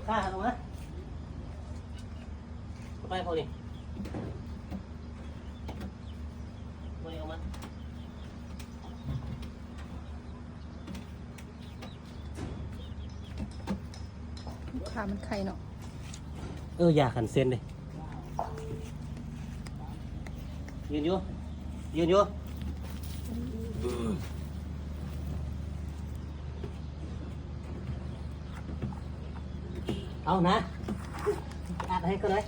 ຂ້າເອົາມາ ໄປພໍນີ້ ບໍ່ໄດ້ເອົາມາ ຂາມັນໄຂ່ເນາະ ເອີ ຢາຂັນເສັ້ນເດ້ ຢືນຢູ່ ຢືນຢູ່ ເອົານະ ອັດໃຫ້ກ່ອນເລີຍ.